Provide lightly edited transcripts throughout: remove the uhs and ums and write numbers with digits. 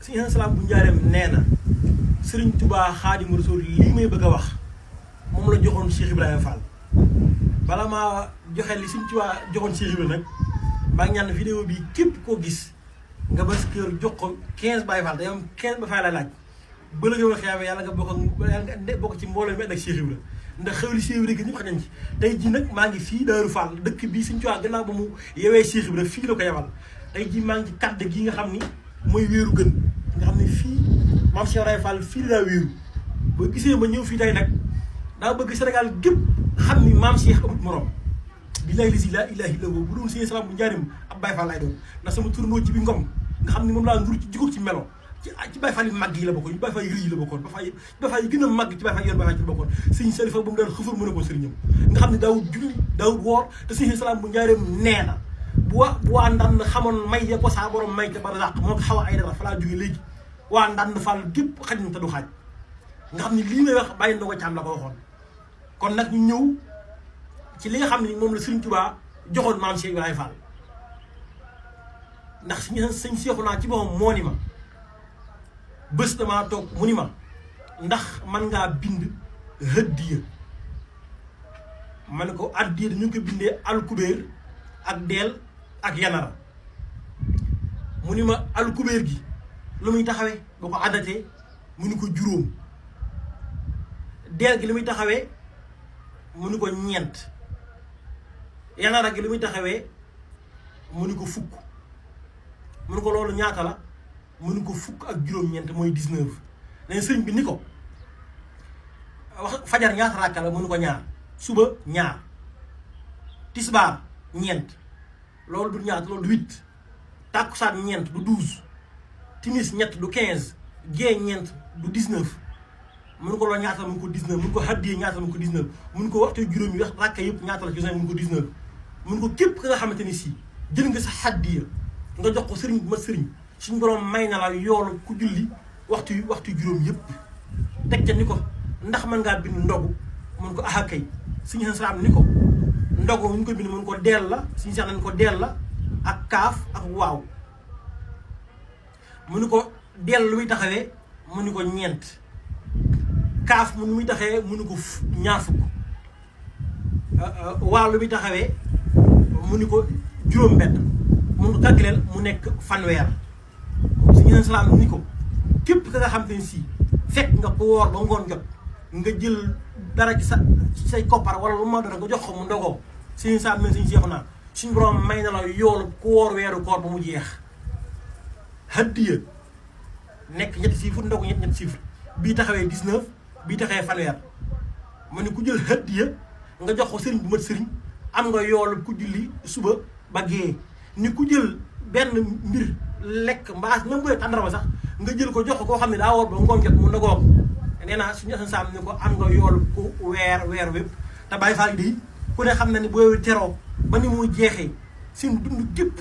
Sëñ Salaam bu njaareem nee na Sëriñ Tuubaa Xaadimu Rasuul lii may bëgg a wax moom la joxoon Cheikh Ibrahima Fall bala maa joxe li Sëriñ Tuubaa joxoon Cheikh Ibrahima nag maa ngi ñaan vidéo bi képp koo gis nga bës kër jox ko 15 Baye Fall day am 15 Baye Fall la laaj ba la nga wax yàlla nga bokk ci mbooloo mi ànd ak Cheikh Ibrahima ndax xewli Cheikh Ibrahima ñëpp xañ nañ ci tey jii nag maa ngi fii Daaru Fall dëkk bii Sëriñ Tuubaa gannaaw ba mu yewee Cheikh Ibrahima fii la ko yebal tey jii maa ngi ci kàddu gi nga xam ni mooy wéeru gën nga xam ne fii maam Cheikh Ibrahima Fall fii la daa wéeru boo gisee ma ñëw fii tey nag daa bëgg Sénégal gépp xam ni maam Cheikh amut morom billahi lisi laa ilaaha illa huwa bu doon Sëñ Salaam bu njaarim ab Baye Fall lay doon ndax sama turandoo ji bi ngom nga xam ne moom laa ndur ci jikko ci melo ci Baye Fall yi màgg yi la bokkoon Baye Fall yi rëy yi la bokkoon Baye Fall yi gën a màgg ci Baye Fall yoon Baye Fall ci la bokkoon Sëñ Salifa ba mu daan xëfar mën a ko sëriñam nga xam ne daawut julli daawut woor te Sëñ Salaam bu njaarim nee na bu waa ndand xamoon may ya ko saa borom may te barzaq moo ko xaw a ay dara fa laa jóge léegi waa ndand Fall gépp xaj na te du xaaj nga xam ne lii may wax bàyyi ndogo caam la ko waxoon kon nag ñu ñëw ci li nga xam ne moom la Sëriñ Tuubaa joxoon maam Cheikh Ibrahima Fall ndax sëñ Seexuna ci boppam moo ni ma bés damaa toog mu ni ma ndax man ngaa bind hëddiya ma ne ko addiya dañu ko bindee alkubéer ak deel ak yanara mu ni ma alkubéer gi lu muy taxawee boo ko addatee mu ni ko juróom deel gi lu muy taxawee mu ni ko ñeent yanara gi lu muy taxawee mu ni ko fukk mu ni ko loolu ñaata la mu ni ko fukk ak juróom-ñeent mooy 19 leen sëñ bi ni ko wax fajar ñaata ràkka la mu ni ko ñaar suba ñaar tisbaar ñeent loolu du ñaata loolu du 8 tàkkusaan ñeent du 12 timis ñett du 15 gée ñeent du 19 mun ko loolu ñaata la mun ko 19 mun ko haddiyee ñaata la mun ko 19 mun ko waxtu juróom yi wax ràkka yëpp ñaata la ci mun ko 19 mun ko képp ka nga xamante ni si jël nga sa haddiya nga jox ko sëriñ bu ma sëriñ suñu borom may na la yoolu ku julli waxtu juróom yëpp teg ca ni ko ndax mën ngaa bind ndogu mun ko aha kay Sëñ Salaam ni ko ndogu ñu ko bind mun ko deel la suñu seex nañ ko deel la ak kaaf ak waaw mu ni ko deel lu muy taxawee mu ni ko ñeent kaaf mu nu muy taxawee mu ni ko ñaar fukk waaw lu muy taxawee mu ni ko juróom benn mun ko calculeel mu nekk fanweer Sëñ Salaam ni ko képp ka nga xam te ne si fekk nga ko woor ba ngoon jot nga jël dara ci say koppar wala lu ma doon nga jox ko mu ndogoo Sëñ Salaam ne Sëñ Seexuna suñu borom may na la yoolu ku woor weeru koor ba mu jeex hadiya nekk ñetti chiffre ndogu ñetti chiffre bii taxawee 19 bii taxawee fanweer mu ne ku jël hadiya nga jox ko sëriñ bu mat sëriñ am nga yoolu ku julli suba ba gée ni ku jël benn mbir lekk mbaas même bu dee tàndarma sax nga jël ko jox ko koo xam ne daa woor ba ngoon jot mu ndogoo nee naa suñu Sëñ Salaam ni ko am nga yoolu ku weer wépp te Baye Fall yi ku ne xam na ni booy teroo ba ni mu jeexee seen dund gépp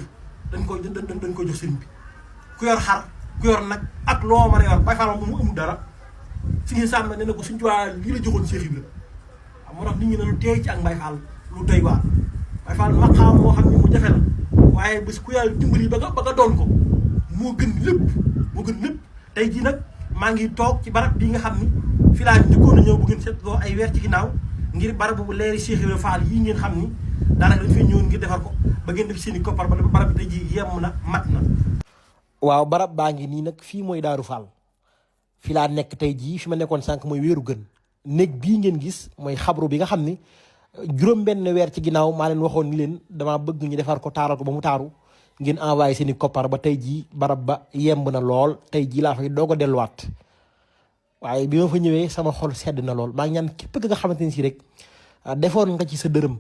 dañ ko jox sëriñ bi ku yor xar ku yor nag ak loo mën a yor Baye Fall moom mu amul dara Sëñ Salaam ne na ko Sëñ Tuubaa lii la joxoon Cheikh Ibra moo tax nit ñi nañu teey ci ak Baye Fall lu doy waar Baye Fall maqaam moo xam ne mu jafe la waaye bés ku yàlla dimbali ba nga doon ko moo gën lépp tey jii nag maa ngi toog ci barab bii nga xam ni fi laa njëkkoon a ñëw bu ngeen seetloo ay weer ci ginnaaw ngir barab bu leeri Cheikh Ibra Fall yii ngeen xam ni daanaka dañu fay ñëwoon ngir defar ko ba ngeen def seen i koppar ba barab bi tey jii yemm na mat na. waaw barab baa ngi nii nag fii mooy Daaru Fall fi laa nekk tey jii fi ma nekkoon sànq mooy wéeru gën néeg bii ngeen gis mooy xabru bi nga xam ni juróom-benn weer ci ginnaaw maa leen waxoon ni leen damaa bëgg ñu defar ko taaral ko ba mu taaru ngeen envoyé seen i koppar ba tey jii barab ba yemb na lool tey jii laa fay doog a delluwaat waaye bi ma fa ñëwee sama xol sedd na lool maa ngi ñaan képp nga xamante ni si rek defoon nga ci sa dërëm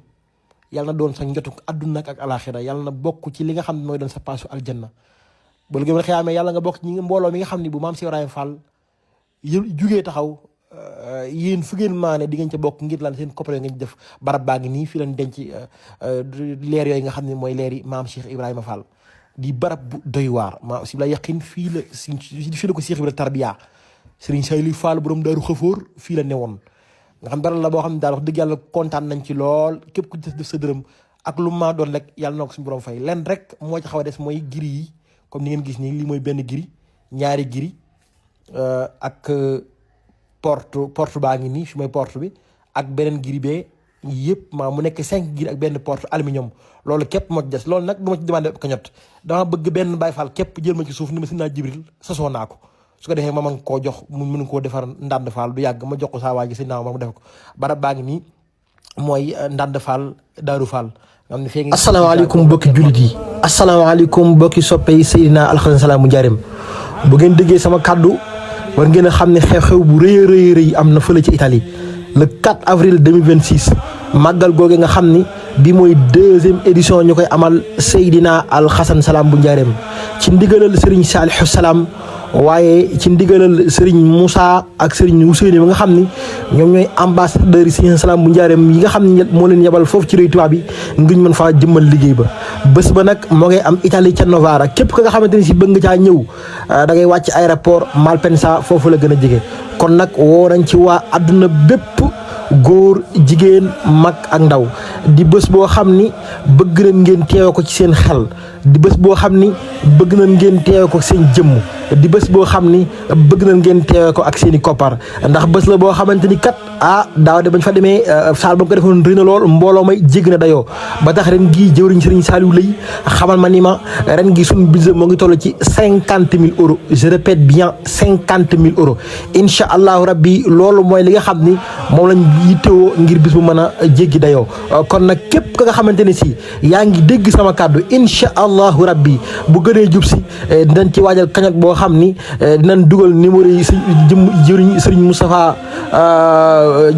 yàlla na doon sa njotu àdduna ak alaxira yàlla na bokk ci li nga xam ne mooy doon sa paasu aljanna ba lu gën a xëyaamee yàlla nga bokk ci mbooloo mi nga xam ne bu maam Cheikh Ibrahima Fall jugee taxaw yéen fu ngeen maane di ngeen ca bokk ngir lan seen koppar ngeen ci def barab baa ngi nii fii leen denc leer yooyu nga xam ne mooy leeri maam Cheikh Ibrahima Fall di barab bu doy waar maa aussi la yaqin fii la ko Cheikh Ibrahima tarbiya Serigne Saliou Fall borom Daaru Xafoor fii la newoon nga xam dara la boo xam ne daal wax dëgg yàlla kontaan nañ ci lool képp ku def sa dërëm ak lu maa doon rek yàlla na ko suñu borom fay len rek moo ci xaw a des mooy giri yi comme ni ngeen gis nii lii mooy benn giri ñaari giri ak porte baa ngi nii fi mooy porte bi ak beneen giri bee yëpp maa mu nekk 5 giri ak benn porte aluminium loolu képp moo ci des loolu nag du ma ci demandé cagnotte dama bëgg benn Baye Fall képp jël ma ci suuf ni ma si naa Jibril sasoo naa ko su ko defee ma mën koo jox mu mën koo defar Ndande Fall du yàgg ma jox ko saa waa ji si naaw ma mu def ko barab baa ngi nii mooy Ndande Fall Daaru Fall. asalaamaaleykum mbokki jullit yi asalaamaaleykum mbokki soppe yi Seydina Alxasan Salaamu Njaareem bu ngeen déggee sama kàddu war ngeen a xam ne xew-xew bu rëy rëy am na fële ci Italie le 4 avril 2026 màggal googe nga xam ni bi mooy 2e édition ñu koy amal Seydina Alxasan Salaam bu Njaareem ci ndigalal Serigne Saliou Salaam waaye ci ndigalal Serigne Moussa ak Serigne Ousseynou bi nga xam ni ñoom ñooy ambassadeurs yi Serigne Salaam bu Njaareem yi nga xam ne moo leen yebal foofu ci réew tubaab bi ngir mën faa jëmmal liggéey ba bés ba nag moo ngay am Italie ca Novara képp ka nga xamante ni si bëgg nga caa ñëw da ngay wàcc aéroport Malpensa foofu la gën a jege kon nag woo nañ ci waa àdduna bépp góor jigéen mag ak ndaw di bés boo xam ni bëgg nañ ngeen teewe ko ci seen xel di bés boo xam ni bëgg nañ ngeen teewe ko seen jëmm di bés boo xam ni bëgg nañ ngeen teewe ko ak seen i koppar ndax bés la boo xamante ni kat daaw de bañ fa demee saal ba ko defoon rëy na lool mbooloo may jégg na dayoo ba tax ren gii jëwriñ Serigne Saliou lay xamal ma ni ma ren gi suñu budget moo ngi toll ci 50 000 euros je répète bien 50 000 euros incha allahu rabbi loolu mooy li nga xam ni moom lañ yittewoo ngir bis bu mën a jéggi dayoo kon nag képp ka nga xamante ne si yaa ngi dégg sama kàddu incha allahu rabbi bu gënee jub si dinañ ci waajal cagnotte boo xam ni dinañ dugal numéro yi jëwriñ Serigne Moustapha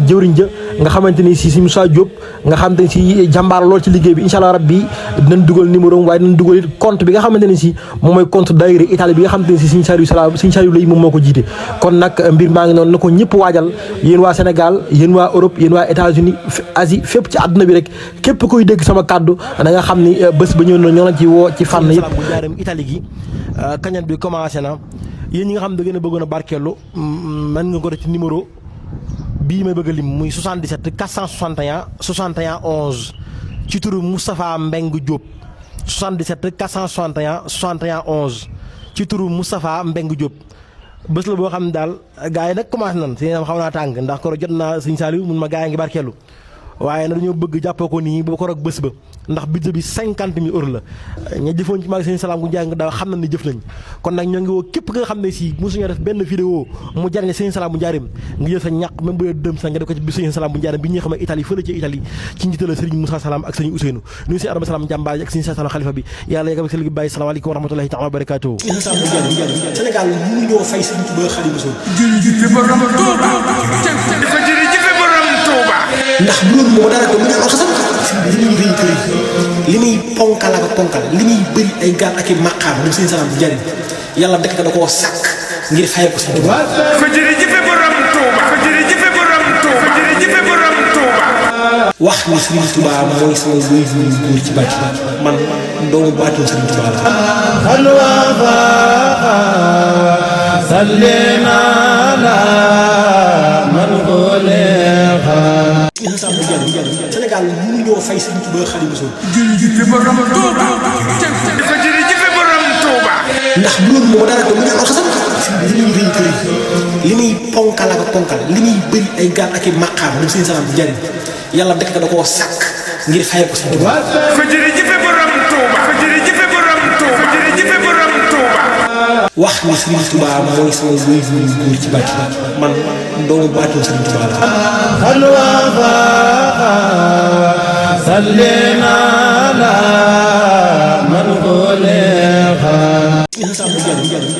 jëwriñ ja nga xamante ni si Moussa Diop nga xamante ni si jàmbaar lool ci liggéey bi incha allah rabbi dinañ dugal numéro waaye dinañ dugal it compte bi nga xamante ne si moom mooy compte daayira Italie bi nga xamante ne si Serigne Saliou lay moom moo ko jiite kon nag mbir maa ngi noonu na ko ñëpp waajal yéen waa Sénégal yéen waa Europe yéen waa États-Unis Asie fépp ci àdduna bi rek képp koy dégg sama kàddu da nga xam ni bés ba ñëw na ñoo la ci woo ci fànn yëpp bu jaareem Italie gi cagnotte bi commencé na yéen ñi nga xam da ngeen a bëggoon a barkeelu mën nga ko def ci numéro bii may bëgg a lim muy 77 461 61 11 ci turu Moustapha Mbeng Diop 77 461 61 11 ci turu Moustapha Mbeng Diop bés la boo xam ne daal gars yi nag commencé nan si xaw naa tàng ndax koro jot naa Serigne Saliou mun ma gars yi ngi barkeelu waaye nag dañoo bëgg jàppoo ko nii ba koro ak bés ba ndax budget bi 50 000 euros la ña jëfoon ci maag Serigne Salaam bu Njaareem daaw xam na ni jëf nañ kon nag ñoo ngi woo képp nga xam ne si mosuñoo def benn vidéo mu jariñ Serigne Salaam bu Njaareem nga jël sa ñàq même bu dee dëm sa nga def ko ci bi Serigne Salaam bu Njaareem bi ñuy xam ne Italie fële ci Italie ci njiital Serigne Moussa Salam ak Serigne Ousseynou nuyu si Adama Salam jàmbaar ak Serigne Salam xalifa bi yàlla yegg ak seen liggéey bàyyi salaamaaleykum wa rahmatullahi taala wa barakaatuhu Sénégal mënuñoo fay Serigne Touba Xaadimu Rasuul ndax bu loolu moo dara ko mu ne alxasan li muy rëy kër li muy ponkal ak ponkal li muy bëri ay gaal ak i maqaam moom Serigne Salaam bu Njaareem yàlla dëkk da koo sàkk ngir fay ko Serigne Touba ko jërëjëfe borom Touba ko jërëjëfe borom Touba ko jërëjëfe borom Touba wax ni Serigne Touba mooy sama wéy bu góor ci bàcc man doomu baatu Serigne Touba la Sénégal mënuñoo fay Serigne Touba Xaadimu Rasuul ndax bu loolu moo dara ko mu ne alxasan li muy rëy kër li muy ponkal ak ponkal li muy bëri ay gaal ak i maqaam moom Serigne Salaam bu Njaareem yàlla dëkk da koo sàkk ngir fay ko Serigne Touba ko jërëjëfe borom Touba ko jërëjëfe borom Touba ko jërëjëfe borom Touba wax ni Serigne Touba mooy sama wéy bu góor ci bàcc man doomu baatu Serigne Touba la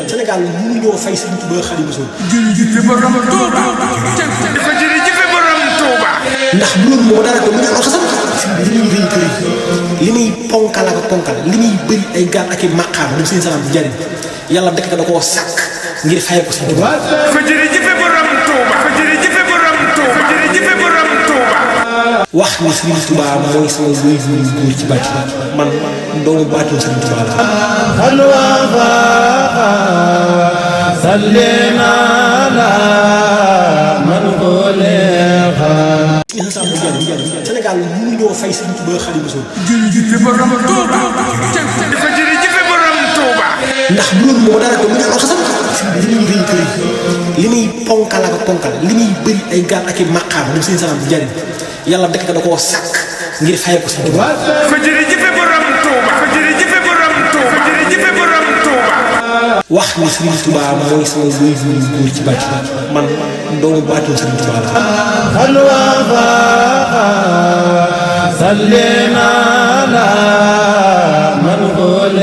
Sénégal mënuñoo fay Serigne Touba Xaadimu Rasuul ko jërëjëfe borom Touba ndax bu loolu moo dara ko mu ne alxasan li muy rëy kër li muy ponkal ak ponkal li muy bëri ay gaal ak i maqaam moom Serigne Salaam bu Njaareem yàlla dëkk da koo sàkk ngir fay ko Serigne Touba ko jërëjëfe borom Touba ko jërëjëfe borom Touba ko jërëjëfe borom Touba wax ni Serigne Touba mooy sama wéy bu góor ci bàcc man doomu baatu Serigne Touba la Sénégal mënuñoo fay Serigne Touba Xaadimu Rasuul ko jërëjëfe borom Touba ndax bu loolu moo dara ko mu ñaan xasam li muy rëy kër li muy ponkal ak ponkal li muy bëri ay gaal ak i maqaam moom seen salaam di jariñ yàlla dekk da koo sàkk ngir fay ko si Tuuba ko jërëjëf borom Tuuba ko jërëjëf borom Tuuba ko jërëjëf borom Tuuba wax ni Sëriñ Tuuba mooy sama wéy yu góor ci bàcc man doomu baatum Sëriñ Tuuba la صلينا على من قل